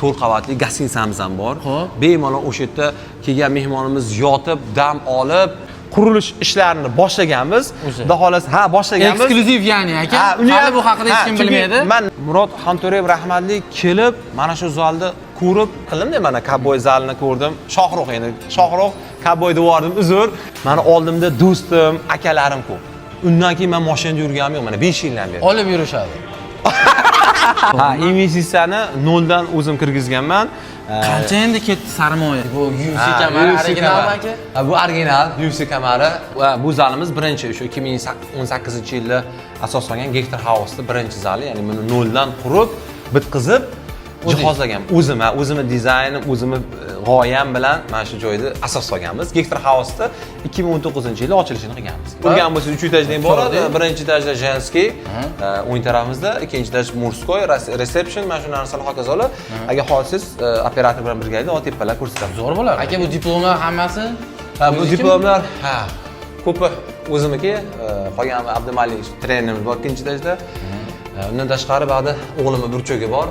4 qavatli gostinitsamiz ham bor. Xo'p. Bemalol o'sha yerda kelgan mehmonimiz yotib, dam olib, qurilish ishlarini boshlaganmiz. O'zi. Xudo xohlasa, ha, boshlaganmiz. Eksklyuziv ya'ni aka. Ha, uni Hali ham- bu haqida hech ha, kim chunki bilmaydi. Man Murod Xonto'rayev rahmatli kelib, mana shu zalni ko'rib qildimda, mana Cowboy zalini ko'rdim. Shohruh endi, Shohruh Cowboy devordim, uzr. Mani oldimda do'stim, akalarim ko'p. Undan keyin men mashinada yurganim yo'q, mana 5 yildan beri. Olib yurishadi. Ha, investitsiyani noldan o'zim kirgizganman. Qancha endi ketdi sarmoya? Bu UFC Ha, kamari UFC originalmi kamari. aka? Ha, bu original UFC kamari va bu zalimiz birinchi o'sha 2018-yilda asos solgan Gektor House'da birinchi zali, ya'ni buni noldan qurib, bitqizib jihozlagan. O'zim, ha, o'zimni dizaynim, o'zimni g'oyam bilan mana shu joyda asos solganmiz. Gektor House'da 2019-yilda ochilishini qilganmiz. Ko'rgan bo'lsangiz, 3 etajli boradi. Birinchi etajda женский, o'ng tarafimizda, ikkinchi etaj мужской, reception, mana shu narsalar hokazolar. Agar xohlasangiz, operator bilan birgalikda tepalar ko'rsatamiz. Zo'r bo'ladi. Aka, bu diplomlar hammasi Ha, bu o'zinikimi? Diplomlar, ha, ko'pi o'zimniki, qolgani Abdumalik trenerimiz bor ikkinchi etajda. Undan tashqari ba'da o'g'limni burchagi bor.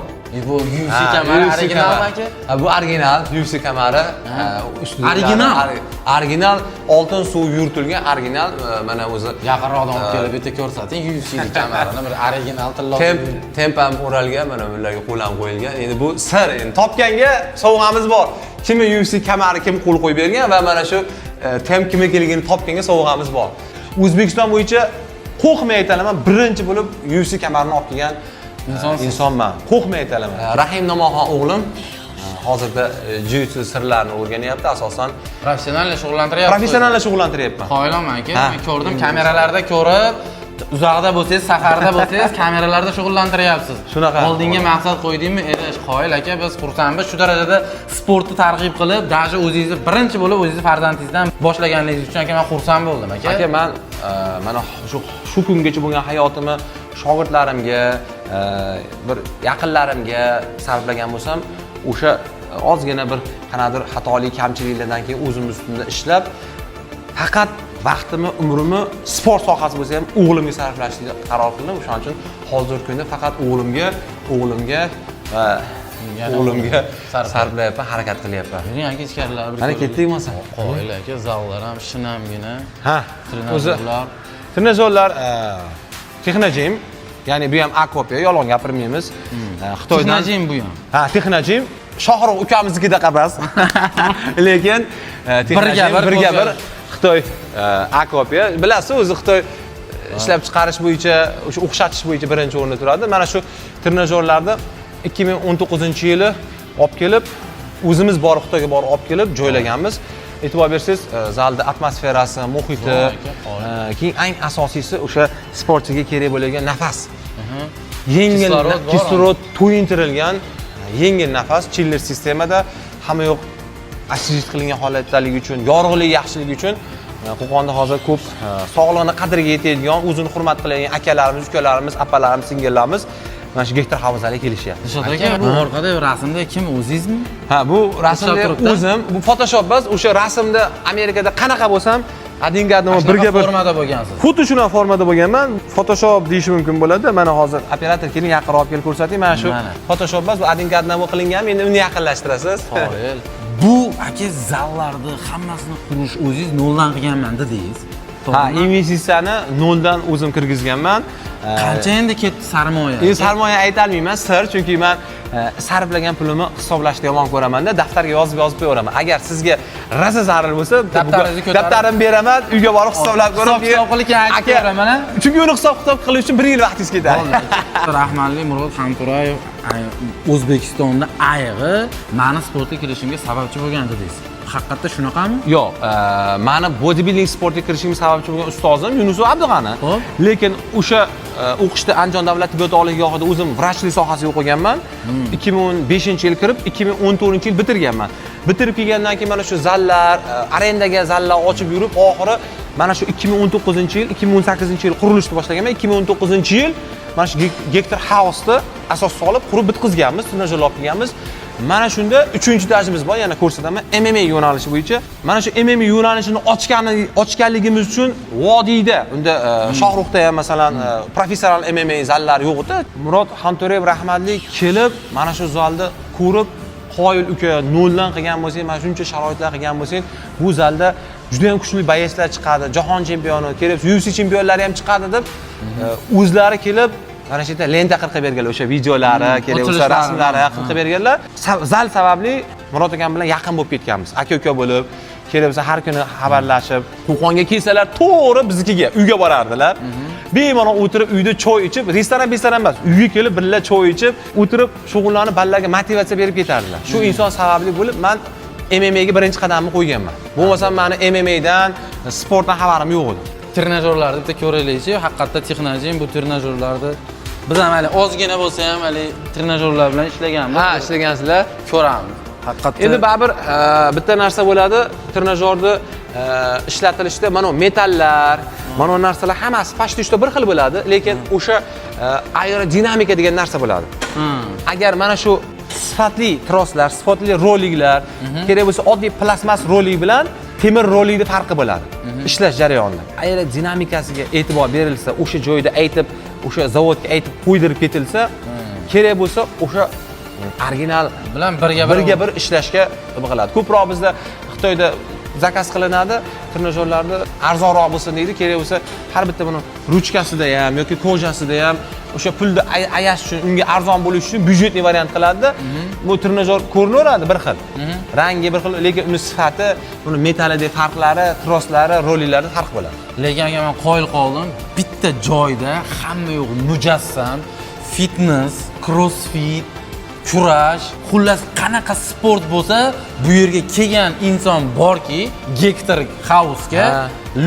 Bu UFC Ha, kamari UFC originalmi kamari. aka? Ha, bu original UFC kamari. Ha, ustida Original? Original oltin suv yuritilgan original, mana o'zi. Yaqinroqdan olib kelib bitta ko'rsating UFC kamarini, bir original tillo. Temp ham o'ralgan, mana bularga qo'l ham qo'yilgan. Endi bu sir, endi topganga sovg'amiz bor. Kimi UFC kamari kim qo'l qo'yib bergan va mana shu temp kimnikiligini topganga sovg'amiz bor. O'zbekiston bo'yicha qo'rqmay aytaman, birinchi bo'lib UFC kamarini olib kelgan Insonsiz. Insonman. Qo'rqmay aytaman. Rahim Nomonxon o'g'lim hozirda jiu-jitsu sirlarini o'rganyapti asosan. Professional shug'ullantiryapsiz. Professional shug'ullantiryapman. Qoyilman aka. Ha. Men ko'rdim, kameralarda ko'rib, uzoqda bo'lsangiz, safarda bo'lsangiz, kameralarda shug'ullantiryapsiz. Shunaqa. Oldinga maqsad qo'ydingmi? Erish, qoyil aka, biz xursandmiz. Shu darajada sportni targ'ib qilib, даже o'zingizni birinchi bo'lib o'zingizni farzandingizdan boshlaganligingiz uchun aka men xursand bo'ldim aka. Aka, man mana shu kungacha bo'lgan hayotimni shogirdlarimga, bir yaqinlarimga sarflagan bo'lsam, o'sha ozgina bir qanaqadir xatolik, kamchiliklardan keyin o'zim ustimda ishlab, faqat vaqtimni, umrimni sport sohasi bo'lsa ham o'g'limga sarflashni qaror qildim. O'shaning uchun hozirgi kunda faqat o'g'limga va Yana o'g'limga sarflayapman. Sarflayapman, harakat qilyapman. Yuring aka, ichkarilar bir Mana ko'ring. ketdik bo'lmasa. Qoyil aka, zallar ham shinamgina. Ha, o'zi Trenajyorlar. Trenajyorlar Technogym, ya'ni bu ham A kopiya, yolg'on gapirmaymiz. Xitoydan. Technogym bu ham. Ha, Technogym Shohruh ukamiznikidaqa emas. Lekin Technogym Birga bir birga bir kopiya. Xitoy A kopiya. Bilasiz, o'zi Xitoy ishlab chiqarish bo'yicha, o'sha o'xshatish bo'yicha birinchi o'rinda turadi. Mana shu trenajyorlarni 2019-yili olib kelib, o'zimiz borib Xitoyga borib olib kelib joylaganmiz. E'tibor bersangiz, zalda atmosferasi, muhiti, Zo'r aka, qoyil. Keyin eng asosiysi o'sha sportchiga kerak bo'lgan nafas. Yengil Kislorod bor. Kislorod to'yintirilgan yengil nafas, chiller sistemada hamma yoq освежить qilingan holatdaligi uchun, yorug'lik yaxshiligi uchun Qo'qonda hozir ko'p sog'lig'ini qadriga yetadigan, o'zini hurmat qiladigan akalarimiz, ukalarimiz, apalarimiz, singillarimiz mana shu Gektor House'ga kelishyapti. Dilshod aka, bu orqada rasmda kim, o'zingizmi? Ha, bu rasmda Turibdi. o'zim, bu Photoshop emas, o'sha rasmda Amerikada qanaqa bo'lsam, один к одному Shunaqa birga bir formada bo'lgansiz. Xuddi shunaqa formada bo'lganman. Photoshop deyishi mumkin bo'ladi. Mana hozir operator keling, yaqinroq olib kelib ko'rsating. Mana shu Mana. Photoshop emas, bu один к одному qilingan. Endi uni yaqinlashtirasiz. Qoyil. Bu aka zallarni hammasini qurish o'zingiz noldan qilganman dedingiz. Ha, To'g'rimi? investitsiyani noldan o'zim kirgizganman. Qancha endi ketdi sarmoya? Endi sarmoya aytolmayman, sir, chunki man sarflagan pulimni hisoblashni yomon ko'ramanda, daftarga yozib yozib qo'yaveraman. Agar sizga rosa zarur bo'lsa, Daftaringizni ko'tarib- daftarimni beraman, uyga borib hisoblab ko'rib, Hisob kitob qilib keyin aytib Aka, beraman, a? chunki uni hisob kitob qilish uchun bir yil vaqtingiz ketadi. Rahmatli Murod Xamturayev O'zbekistonda ayig'i mani sportga kirishimga sababchi bo'lgan dedingiz. Haqiqatda shunaqami? Yo'q, mani bodybuilding sportga kirishimga sababchi bo'lgan ustozim Yunusov Abdug'ani. Xo'p. Lekin o'sha o'qishda Andijon davlat tibbiyot oliygohida o'zim vrachlik sohasiga o'qiganman. 2005-yil kirib, 2014-yil bitirganman. Bitirib kelgandan keyin mana shu zallar, arendaga zallar ochib yurib, oxiri mana shu 2019-yil, 2018-yil qurilishni boshlaganman. 2019-yil mana shu Gektor House'ni asos solib, qurib bitqizganmiz, trenajyorlar olib kelganmiz. Mana shunda 3-etajimiz bor, yana ko'rsataman. MMA yo'nalishi bo'yicha. Mana shu MMA yo'nalishini ochganligimiz uchun vodiyda, unda Shohruhda ham masalan, professional Professional MMA zallari yo'q edi. Murod Xonto'rayev rahmatli kelib, mana shu zalni ko'rib, "Qoyil uka, noldan qilgan bo'lsang, mana shuncha sharoitlar qilgan bo'lsang, bu zalda juda ham kuchli боец lar chiqadi, jahon chempioni, kelib UFC chempionlari ham chiqadi" deb o'zlari kelib mana shu yerda lenta qirqib berganlar, o'sha videolari, kerak bo'lsa ochilishlari. Rasmlari qirqib berganlar. Zal sababli Murod akam bilan yaqin bo'lib ketganmiz. Aka uka bo'lib, kerak bo'lsa har kuni xabarlashib, Qo'qonga kelsalar to'g'ri biznikiga, uyga borardilar. Bemalol o'tirib uyda choy ichib, restoran restoran emas, uyga kelib birga choy ichib, o'tirib shug'ullanib, bolalarga motivatsiya berib ketardilar. Shu inson sababli bo'lib man MMAga birinchi qadamni qo'yganman. Bo'lmasam mani MMAdan, sportdan xabarim yo'q edi. Trenajyorlarni bitta ko'raylikchi. Haqiqatda Technogym bu trenajyorlarni biz ham hali ozgina bo'lsa ham hali trenajyorlar bilan ishlaganmiz. Ha, ishlagansizlar. Ko'ramiz. Haqiqatda Endi baribir bitta narsa bo'ladi, trenajyorni ishlatilishida mana bu metallar, mana bu narsalar hammasi почти что bir xil bo'ladi, lekin o'sha aerodinamika degan narsa bo'ladi. Agar mana shu sifatli troslar, sifatli roliklar, kerak bo'lsa oddiy plastmas rolik bilan temir rolikni farqi bo'ladi ishlash jarayonida. Aerodinamikasiga e'tibor berilsa, o'sha joyda aytib, o'sha zavodga aytib qo'ydirib ketilsa, kerak bo'lsa o'sha original bilan birga bir birga bir ishlashga nima qiladi. Ko'proq bizda Xitoyda zakaz qilinadi, trenajyorlarni arzonroq bo'lsin deydi, kerak bo'lsa har bitta buni ruchkasida ham yoki кожа sida ham o'sha pulni ayash uchun, unga arzon bo'lishi uchun бюджетный variant qiladida. Bu trenajyor ko'rinaveradi bir xil. Rangi bir xil, lekin uni sifati, uni metallidagi farqlari, troslari, roliklarida farq bo'ladi. Lekin aka, man qoyil qoldim. Bitta joyda hamma yo'q mujassam, fitness, crossfit, kurash, xullas qanaqa sport bo'lsa, bu yerga kelgan inson borki, Gektor House'ga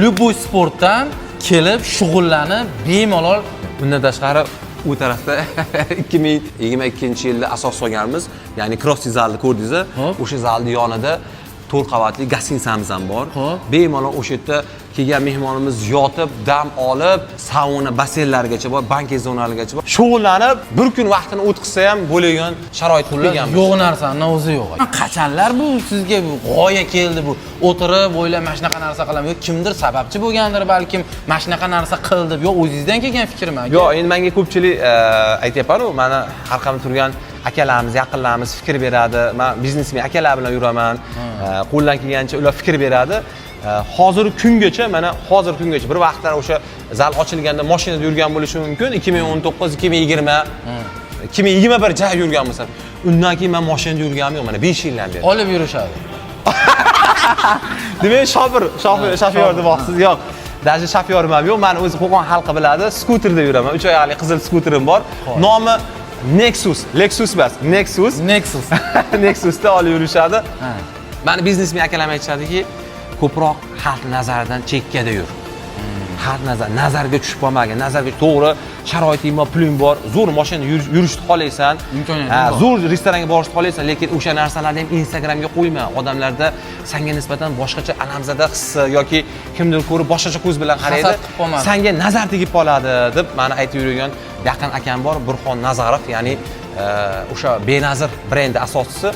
любой sportdan kelib shug'ullanib bemalol. Undan tashqari u tarafda 2022-yilda asos solganmiz. Ya'ni crossfit zalni ko'rdingiz. Hop. O'sha zalni yonida 4 qavatli гостиница miz ham bor. Bemalol o'sha yerda kelgan mehmonimiz yotib, dam olib, sauna basseynlargacha bor, banket zonalarigacha bor. Shug'ullanib, bir kun vaqtini o'tkazsa ham bo'ladigan sharoit qilib berganmiz. Yo'q narsani o'zi yo'q. Qachonlar bu sizga bu g'oya keldi, bu o'tirib o'ylab mana shunaqa narsa qilaman, yo kimdir sababchi bo'lgandir balkim, mana shunaqa narsa qil deb, yo o'zingizdan kelgan fikrmi aka? Yo'q, endi menga ko'pchilik aytyapman-u, mani orqamda turgan akalarimiz, yaqinlarimiz fikr beradi. Men biznesmen akalar bilan yuraman. Qo'ldan kelgancha ular fikr beradi. Hozirgi kungacha, mana hozirgi kungacha bir vaqtlar o'sha zal ochilganda mashinada yurgan bo'lishi mumkin. 2019, 2020, 2021 ja yurgan bo'lsam. Undan keyin men mashinada yurganim yo'q, mana 5 yildan beri. Olib yurishadi. Demak, shofir, shofir, shofyor demoqchisiz. Yo'q. Даже shofyorim ham yo'q. Mani o'zi Qo'qon xalqi biladi. Skuterda yuraman. 3 oyoqli qizil skuterim bor. Nomi Nexus, Lexus emas, Nexus. Nexus. Nexusda olib yurishadi. Mani biznesmen akalarim aytishadiki, ko'proq xalq nazaridan chekkada yur. Xalq nazarga tushib qolmagin. Nazarga to'g'ri, sharoiting bor, puling bor, zo'r mashinada yurishni xohlaysan. Imkoniyating Ha, bor. Zo'r restoranga borishni xohlaysan, lekin o'sha narsalarni ham Instagramga qo'yma. Odamlarda sanga nisbatan boshqacha alamzada hissi yoki kimdir ko'rib boshqacha ko'z bilan qaraydi. Hasad qilib qolmasin. Sanga nazar tegib qoladi deb mani aytib yurgan yaqin akam bor, Burxon Nazarov, ya'ni o'sha Benazir brendi asoschisi.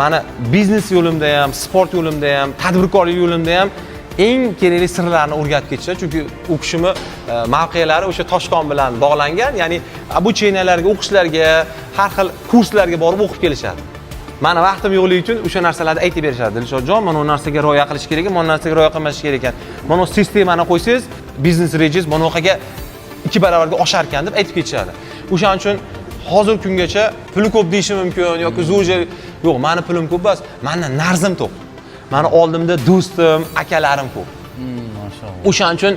Mani biznes yo'limda ham, sport yo'limda ham, tadbirkorlik yo'limda ham eng kerakli sirlarni o'rgatib ketishadi, chunki u kishini mavqelari o'sha Toshkon bilan bog'langan, ya'ni обучения larga, o'qishlarga, har xil kurslarga borib o'qib kelishadi. Mani vaqtim yo'qligi uchun o'sha narsalarni aytib berishadi. "Dilshodjon, mana bu narsaga rioya qilish kerak ekan, mana bu narsaga rioya qilmash kerak ekan, mana bu sistemani qo'ysangiz, biznes rejangiz mana bunaqaga 2 barobarga oshar ekan" deb aytib ketishadi. O'shaning uchun hozirgi kungacha puli ko'p deyishi mumkin yoki zo'r joy yo'q. Mani pulim ko'p emas, mani narzim to'q, mani oldimda do'stim, akalarim ko'p. Mashalloh. O'shaning uchun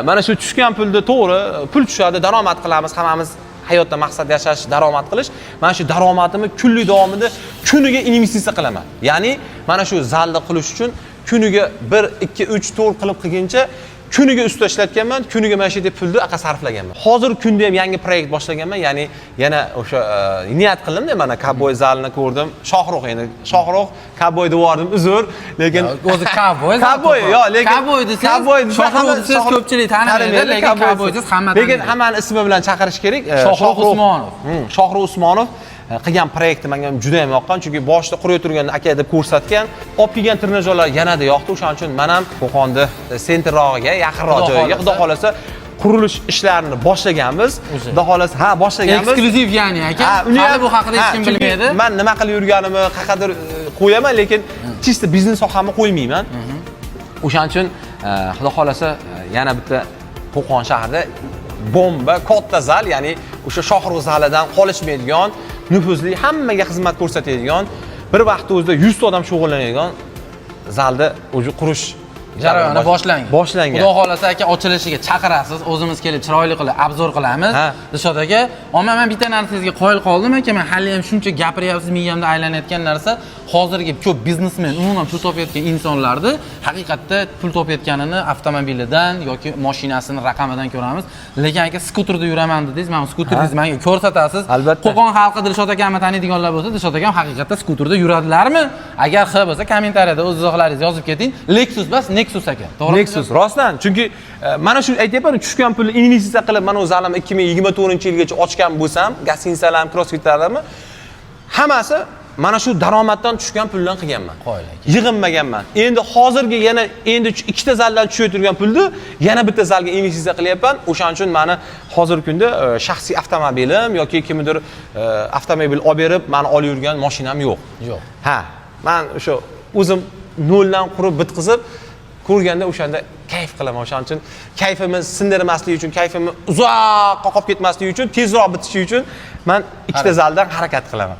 mana shu tushgan pulni, to'g'ri, pul tushadi, daromad qilamiz hammamiz, hayotda maqsad yashash, daromad qilish. Mana shu daromadimni kunlik davomida kuniga investitsiya qilaman, ya'ni mana shu zalni qilish uchun kuniga bir, ikki, uch, to'rt qilib qilguncha kuniga ustida ishlatganman, kuniga mana shu yerda pulni aqa sarflaganman. Hozirgi kunda ham yangi proyekt boshlaganman, ya'ni yana o'sha niyat qildimda, mana kovboy zalini ko'rdim, Shohrux, endi Shohrux kovboy devordim, uzr, lekin O'zi kovboy. Kovboy, yo'q, lekin kovboy desangiz, kovboy desa Shohrux desangiz Shohrux ko'pchilik tanimaydi, lekin kovboy desangiz hamma lekin taniydi. Hammani ismi bilan chaqirish kerak. Shohrux Usmonov. Shohrux Usmonov qilgan proyekti menga juda ham yoqqan, chunki boshida qurayotgan turganda aka deb ko'rsatgan, olib kelgan trenajyorlar yanada yoqdi. O'shaning uchun man ham Qo'qonni центр rog'iga, yaqinroq Xudo joyiga, xohlasa. Xudo xohlasa. Qurilish ishlarini boshlaganmiz. O'zi. Xudo xohlasa, ha, boshlaganmiz. Eksklyuziv ya'ni aka. Ha, uni Hali ham bu haqida hech ha, kim chunki bilmaydi. Man nima qilib yurganimni qayerqadir qo'yaman, lekin чисто biznes sohamni qo'ymayman. O'shaning uchun xudo xohlasa yana bitta Qo'qon shahrida bomba katta zal, ya'ni o'sha Shohrux zalidan qolishmaydigan, nufuzli, hammaga xizmat ko'rsatadigan, bir vaqtda o'zida 100 ta odam shug'ullanadigan zalda уже qurish Jarayoni boshlangan. Boshlangan. Xudo xohlasa aka, ochilishiga chaqirasiz, o'zimiz kelib chiroyli qilib обзор qilamiz. Ha. Dilshod aka, ammo man bitta narsangizga qoyil qoldim aka, man hali ham shuncha gapiryapsiz, miyamda aylanayotgan narsa, hozirgi ko'p biznesmen, umuman pul topayotgan insonlarni haqiqatda pul topayotganini avtomobilidan yoki mashinasini raqamidan ko'ramiz. Lekin aka, skuterda yuraman dedingiz, mana skuteringizni menga ko'rsatasiz. Albatta. Qo'qon xalqi Dilshod akamni taniydiganlar bo'lsa, Dilshod akam haqiqatda skuterda yuradilarmi? Agar ha bo'lsa, kommentariyada o'z izohlaringizni yozib keting. Lexus bas, Nexus aka. To'g'rimi? Nexus rostdan, chunki mana shu aytyapman, tushgan pulni investitsiya qilib, mana u zalimni 2024-yilgacha ochgan bo'lsam, гостиница larim, crossfitlarimni hammasi mana shu daromaddan tushgan puldan qilganman. Qoyil aka. Yig'inmaganman. Endi hozirgi yana endi ikkita zaldan tushayotgan pulni yana bitta zalga investitsiya qilyapman. O'shaning uchun mani hozirgi kunda shaxsiy avtomobilim yoki kimnidir avtomobil olib berib, mani olib yurgan mashinam yo'q. Yo'q. Ha, man o'sha o'zim noldan qurib bitqizib ko'rganda o'shanda kayf qilaman. O'shaning uchun kayfimni sindirmaslik uchun, kayfimni uzoqqa qolib ketmasligi uchun, tezroq bitishi uchun man ikkita zaldan harakat qilaman.